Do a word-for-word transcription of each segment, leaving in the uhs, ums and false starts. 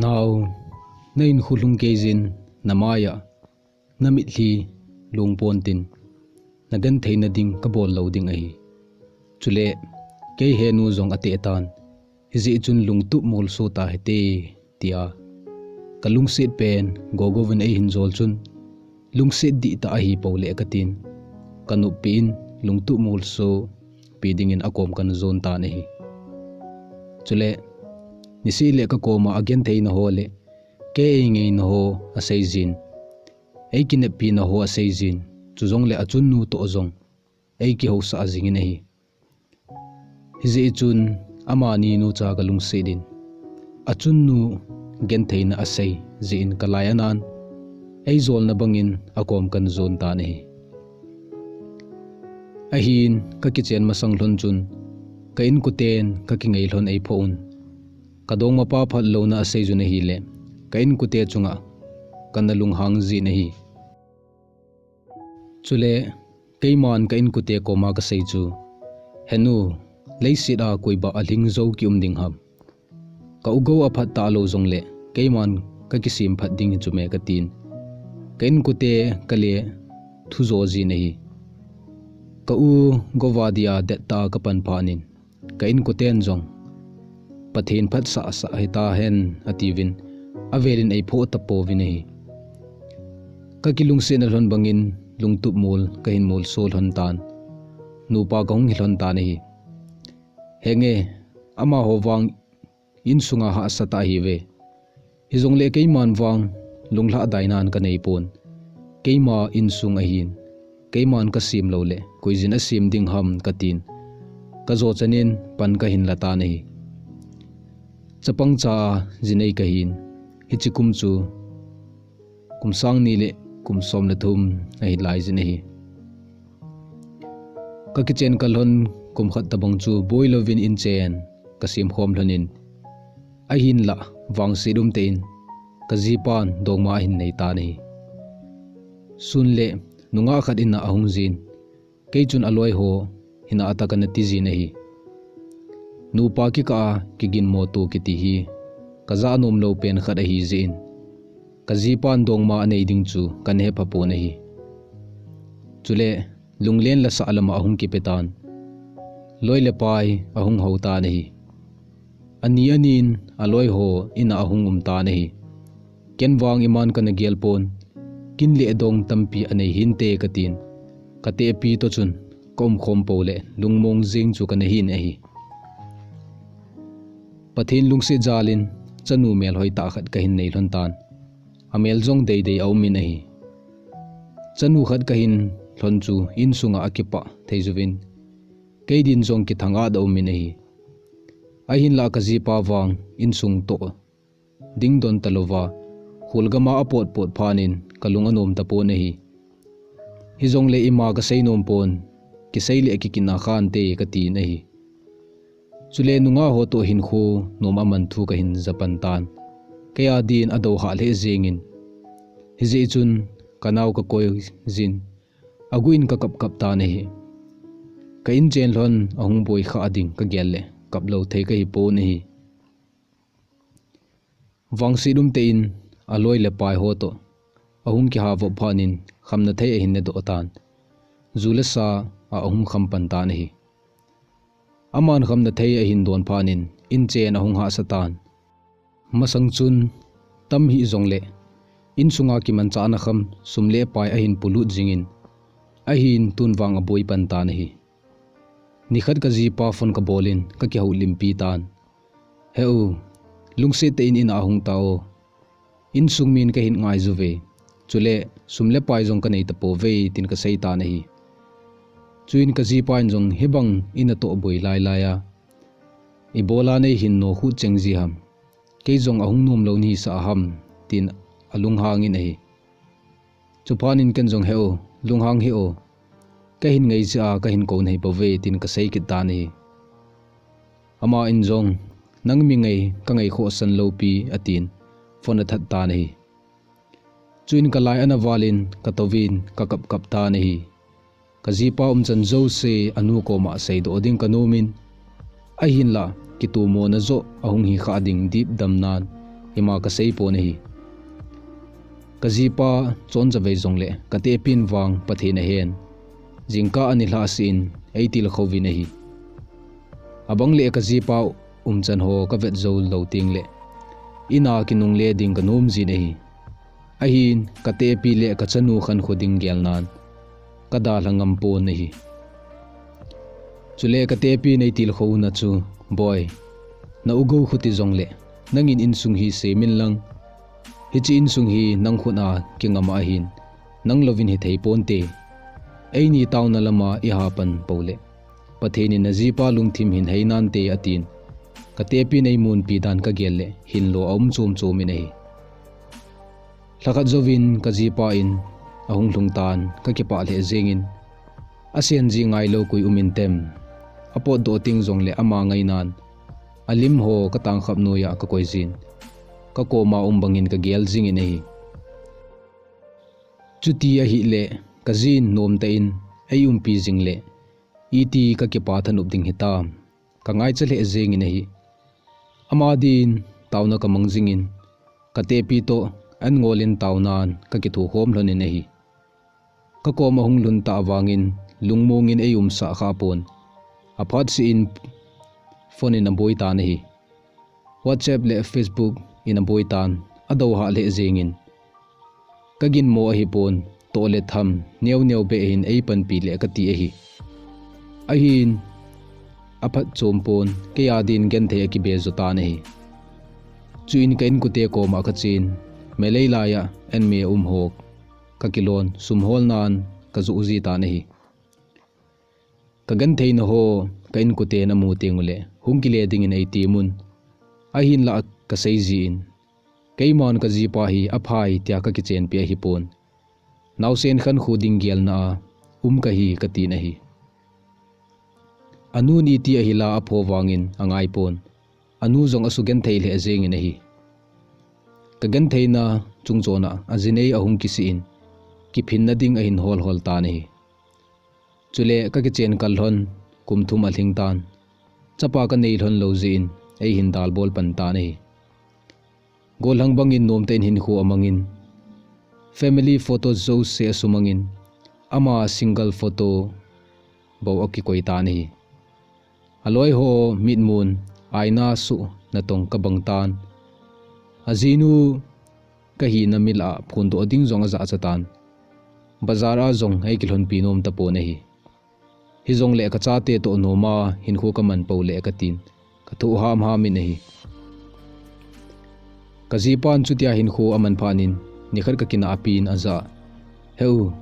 Nao, na in khu lhung kei jin, na mai a, na mitlhi lung pon tin, na genthei na ding ka bol lo ding ahi. Chule, kei henu jong ate tan, hijeh chun lungtup mol so ta hite, tia ka lungset pen gogo vin ei hin jol chun, lungset dih ta ahi po le ka tin, ka nuppi in lungtup mol so pi dingin a kom kan jon tan ahi. Chule, nisi le ka koma a genthei na ho le, kei ei ngei na ho a sei jin, ei kineppi na ho a sei jin, chu jong le a chun nu to jong, ei kihousa a jingin ahi. Hijeh chun, amani nu cha ka lungset in, a chun nu genthei na a sei jeh in ka lai anan, ei jol na bangin a kom kan jon tan ahi. Ahin, ka kichen masang lhon chun, ka inkoten ka kingei lhon ei pho un, ka dongmapa phat lo na a sei jun ahi le, ka inkote chunga ka na lunghang jin ahi. Chule, keiman ka inkote koma ka sei chu, henu, leiset a koi ba a lhing jo ki um ding ham. Ka u go a phat ta lo jong le, keiman ka kisem phat ding hi chu me ka tin. Ka inkote ka le thu jo jin ahi. Ka u go va dia det ta ka pan phat in, ka inkoten jong, Pathen phat sah sah hita hen a tivin, a velin ei pho ta po vin ahi. Ka kilungset na lhon bangin lungtup mol ka hin mol so lhon tan. Nupa ka hung hi lhon tan ahi. Henge, amaho vang insunga hahsa ta ahi ve. Hijong le keiman vang lunglhah dai nan ka nei pon. Keima insung ahin, keiman ka sem lo le, koi jin a sem ding ham ka tin. Ka jo chanin pan ka hin la tan ahi. Chapang cha a jinei ka hin, hichi kum chu, kum sang ni le kum som le thum ahi lai jin ahi. Ka kichen ka lhon kum khat tabang chu boi lovin in chen ka sem khom lhon in, ahinlah vangset um tein ka jipan dongma ahin nei tan ahi. Sun le nungah khat in a hung jin, kei chun a loi ho hin a ta ka na ti jin ahi. Nupa kikah a kigin mo to kiti hi, ka ja nom lo pen khat ahi jeh in, ka jipan dongma a nei ding chu ka na he pha pon ahi. Chule, lunglen la sah lama a hung kipe tan. Loi le pai a hung ho tan ahi. Ani anin a loi ho in a hung um tan ahi. Ken vang iman ka na gel pon. Kin le dong tampi a nei hinte ka tin. Ka tepi to chun ka um khom po le lungmong jing chu ka na hin ahi. Pathen lungset jalin chanu mel hoi ta khat ka hin nei lhon tan. A mel jong deidei a um in ahi. Chanu khat ka hin lhon chu insunga a kipah thei juvin, kei din jong kithang a da um in ahi. Ahinlah ka jipa vang insung to ding don ta lova, khul gama a pot pot phanin ka lung a nom ta pon ahi. Hijong le ima ka sei nom pon, kisei le kikin a khan te ka tin ahi. Chule nungah ho to hin khu nom a man thu ka hin ja pan tan. Kei a din a do ha le jingin. Hijeh chun ka nao ka koi jin. A gu in ka kap kap tan ahi. Ka in chen lhon a hung boi kha ding ka gel le kap lo thei ka hi pon ahi. Vangset um tein a loi le pai ho to a hung kiha vop phanin khamna thei a hin ne doh tan. Ju le sa a a hung kham pan tan ahi. Aman khamna thei a hin don phanin in chen a hung hahsa tan. Masang chun tam hi jong le insunga kimanchahna kham sum le pai a hin pulut jingin a hin tun vang a boi pan tan ahi. Nikhat ka jipa phone ka bolin ka kihoulimpi tan. He u, lungset tein in a hung ta o. Insung min ka hin ngai juve. Chule, sum le pai jong ka nei ta po ve, tin ka sei tan ahi. Chuin ka jipa in jong hibang in a to boi lai lai a. I bola nei hin no khu cheng ji ham. Kei jong a hung nom lo ni sa ham, tin a lunghangin ahi. Chuphanin ken jong he o, lunghang he o. Ka hin ngei jia ka hin ko nei po ve, tin ka sei kit tan ahi. Ama in jong, nang mi ngei, ka ngei khoh san lo pi, a tin, phone a that tan ahi. Chuin ka lai ana valin, ka tovin, ka kap kap tan ahi. Ka jipa um chan jouse, a nu koma sei doh ding ka nomin. Ahinlah, kitu mo na jo, a hung hi kha ding dip dam nan. ima kasei pon ahi. Kajipa chonjavei jongle katehpin vang Pathen ahen, jingkah anilhah seh in eitilkhouvin ahi. Abang le kajipa umchan ho kavet jou lou tengle ina kinungle ding kanom jin ahi. Ahin katehpi le kachanu khankho ding gelnan kadalha ngam pon ahi. Chule katehpin eitilkhouna chu, Boi, na-u gou khuti jongle nangin insung hi semin lang, hiche insung hi nang khut a kingam ahin, nang louvin hithei ponte. Eini taona lama ihapan poule Pathen in najipa lungthim hin hei nante, atin. Katehpin eimunpi dan kagel le hinlo aum chom chom in ahi. Lhakhat jouvin kajipa in ahung lhung tan kakipah lheh jengin, asen ji ngailou koi um intem, apotdoh teng jongle ama ngainan alim ho katangkhap noiya kakoi jin, kakoma um bangin kagel jingin ahi. Chuti ahile kajin nomtah in eiumpi jingle iti kakipa thanop ding hitam, kangaicha lheh jengin ahi. Ama din taona kamang jingin katehpi toh an ngolin taonan kakithokhom lhonin ahi. Kakoma hung lhun tah vangin lungmongin eiumsah khapon, aphat seh in phone in aboi tan ahi. WhatsApp le Facebook in aboi tan, adouhah lheh jengin, kaginmo ahipon, toh le tham neo neo beh hin eipanpi le kati ahi. Ahin aphatchom pon, keiya din genthei akibe jo tan ahi. Chuin ka inkote koma kachen, melei laiya an me um ho kakilon, sum holnan kajoh ji tan ahi. Kagentheina ho ka inkoten amu tengule hung kile dingin eitimun, ahinlah kasei jin, keiman kajipa hi aphai tia kakichenpi ahipon, naosen khankho ding gelna a um kahi katin ahi. Anun iti ahila apho vangin angaipon, anu jong asugenthei lheh jengin ahi. Kagentheina chungchona ajinei ahung kisih in, kiphinna ding ahin hol hol tan ahi. Chule kakichen kal lhon kum thum alhing tan, chapa kanei lhon lou jeh in eihin dalbol pan tan ahi. Gollhang bangin nomtah in hinkho amangin, family photo jouse asumangin, ama single photo bou akikoi tan ahi. Aloiho mitmun aina soh natong kabang tan, ajinu kahina milah a phondoh ding jong ajahcha tan, bazar a jong eikilhonpi nom tapon ahi. Hijongle kachate toh noma hinkho kaman poule katin, kathoh hamham in ahi. Kajipan chutia hinkho aman phatnin, nikhat kakinahpin ajah, Heu,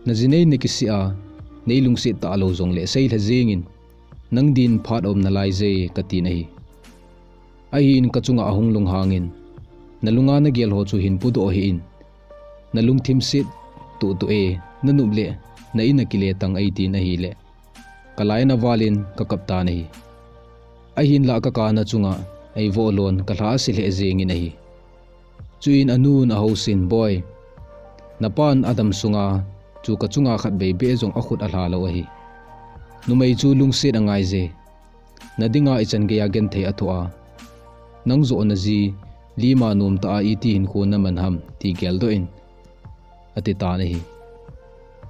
najinei nakisih a, neilungset talou jongle seilha jengin, nang din phat aum nalaije, katin ahi. Ahin kachunga ahung lunghangin, nalunga nagelho chu hin pudoh hih in, nalungthim set tohtoh e, nanop le na-in a kile tang eitin ahile, kalai ana valin kakap tan ahi. Ahinlah kakana chunga eivoh lon kalha ase lheh jengin ahi. Chuin anun ahousin, Boi, napan adam sunga chu kachunga khatvei beh jong akhut alha lou ahi. Numei chu lungset angaije. Nadinga ichan geiya genthei athoh a, nang joh naji lima nomtah a iti hinkho naman ham ti geldoh in, ati tan ahi.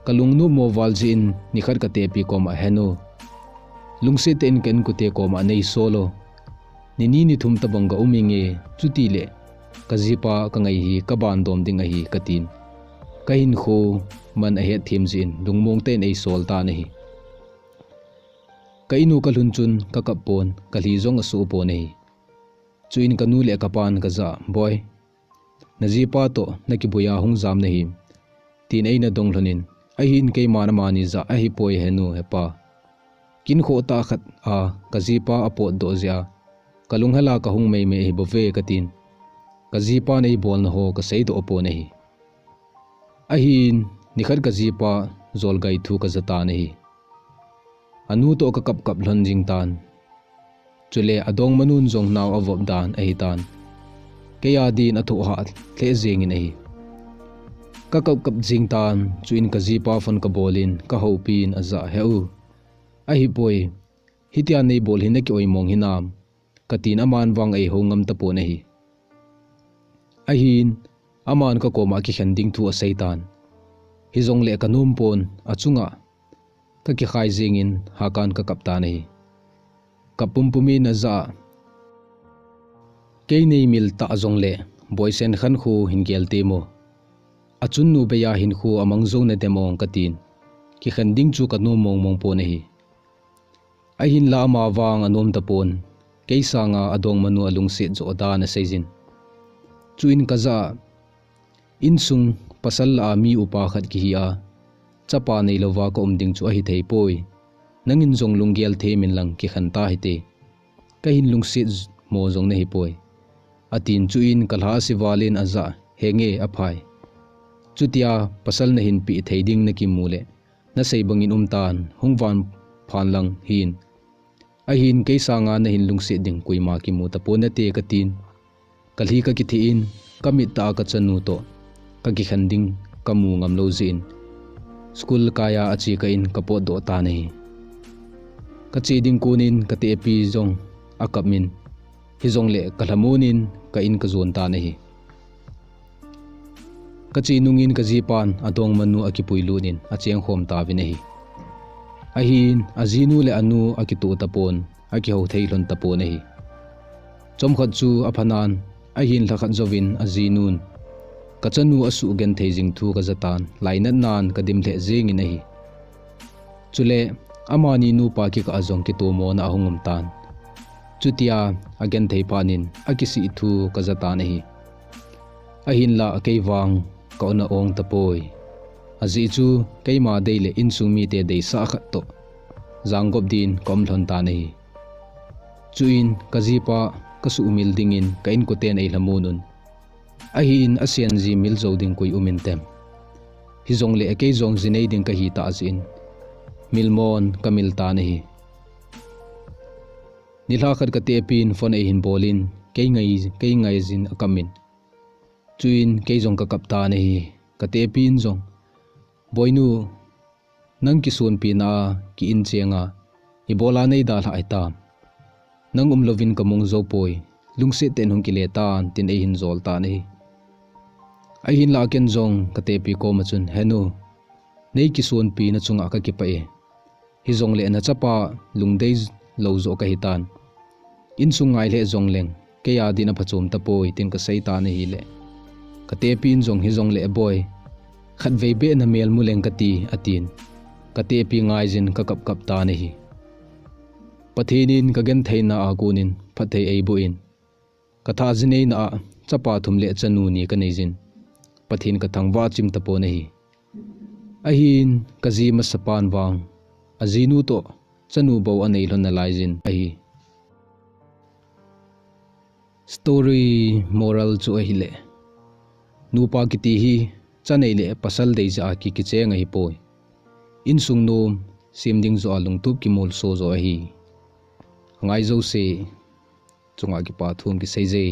Kalungnopmo val jeh in nikhat katehpi koma, Henu, lungset tah in ka inkote koma neisol o. Nini nithum tobang ga um inge, chutile kajipa kangai hi kabandom ding ahi, katin, kahinkho man ahetthem jeh in lungmong tah in eisol tan ahi. Ka in u kalhun chun kakap pon, kalhi jong asoh pon ahi. Chuin kanu le kapan kajah a, Boi, najipa toh nakiboiya hung jam nahim, tin eina dong lhonin, ahin keiman amani jah a, Ahipoi henu hepa, kin khohtah khat a kajipa apotdoh jeh a kalunghel a kahung meimei ahibouve, katin, kajipan eibolna ho kaseidoh pon ahi. Ahin nikhat kajipa jolgai thu kaja tan ahi. Anu toh kakap kap lhon jing tan, chule adongmanun jong nao avop dan ahitan, keiya din athoh hah lheh jengin ahi. Kakap kap jing tan, chuin kajipa phone kabolin kahoupin ajah a, Heu, ahipoi, hitia neibol hi naki-oimong hinam, katin, aman vang eihou ngam tapon ahi. Ahin, aman kakoma kikhen ding thu aseitan. Hijongle kanom pon, achunga kakikhai jengin hakan kakap tan ahi. Kap pumpumin ajah a, kei neimil tah jongle, boisen khankho hin gel temo. Achun nu beiya hinkho amang jou nadem ong katin. Kikhen ding chu kanom mongmong pon ahi. Ahinla ama vang anom tapon, kei sanga adongmanu alungset joh dan aseijin. Chuin kajah a, insung pasal lah a mi upa khat kihi a, chapa neilouva kaum ding chu ahithei poi. Nangin jong lunggel thei min lang kikhen tahite. Kahin lungset mo jong nahipoi, atin. Chuin kalha ase valin ajah a, henge aphai. Chutia pasal nahin peh thei ding nakimu le, nasei bangin umtan, hung van phan lang hin. Ahin, kei sanga nahin lungset ding koima kimu tapon nate katin. Kalhi kakithe in, kamit tah a kachanu toh kakikhen ding kamu ngam lou jeh in, school kaiya ache kah in kapotdoh tan ahi. Kache ding konin katehpi jong akap in, hijongle kalhamon in ka in kajon tan ahi. Kache nungin kajipan adongmanu akipui lutin achengkhom tauvin ahi. Ahin, ajinu le anu akitoh tapon, akihou thei lhon tapon ahi. Chomkhat chu aphanan, ahin lhakhat jouvin ajinun, kachanu asuh genthei jing thu kajatan, lainatnan kadim lheh jengin ahi. Chule, amani nupa kikah a jong kitomona ahung umtan. Chutia agenthei phatnin akisih thu kajatan ahi. Ahinla kei vang ka-on a-ong tapoi. Ajeh chu keima dei le insung mite deisah khat toh janggop din kaum lhon tan ahi. Chuin kajipa kasuhmil dingin ka inkoten eilhamon un. Ahin, asenji mil jou ding koi um intem. Hijongle kei jong ji nei ding kahi tah jeh in, milmon kamil tan ahi. Nilhah khat katehpin phone eihin bolin, kei ngai, kei ngaijin akap in. Chuin kei jong kakap tan ahi. Katehpin jong, Boinu, nang kisonpina a ki-in chenga ibola neidalhah hitam? Nang umlouvin kamong joupoi, lungset tah in hung kile tan, tin eihin jol tan ahi. Ahinla ken jong katehpi koma chun, Henu, nei kisonpina chunga kakipah e. Hijongle nachapa lungdei lou joh kahitan. Insung ngai lheh jongleng, keiya din aphachom tapoi, tin kasei tan ahile, katehpin jong, Hijongle boi, khatvei beh namel mu leng kati, atin. Katehpi ngaijin kakap kap tan ahi. Pathen in kagentheina a konin phatthei eiboh in, katha ji neina a chapa thum le chanu ni kaneijin, Pathen kathangvah chim tapon ahi. Ahin, kaji masapan vang ajinu toh chanu bou anei lhon nalaijin ahi. Story moral chu ahile, nupa kiti hi cha nei le pasal dei jeh a ki, kicheng ahipoi. Insung nom sem ding joh a lungtup kimolso joh ahi. Ngai jouse chunga kipa thu kisei je.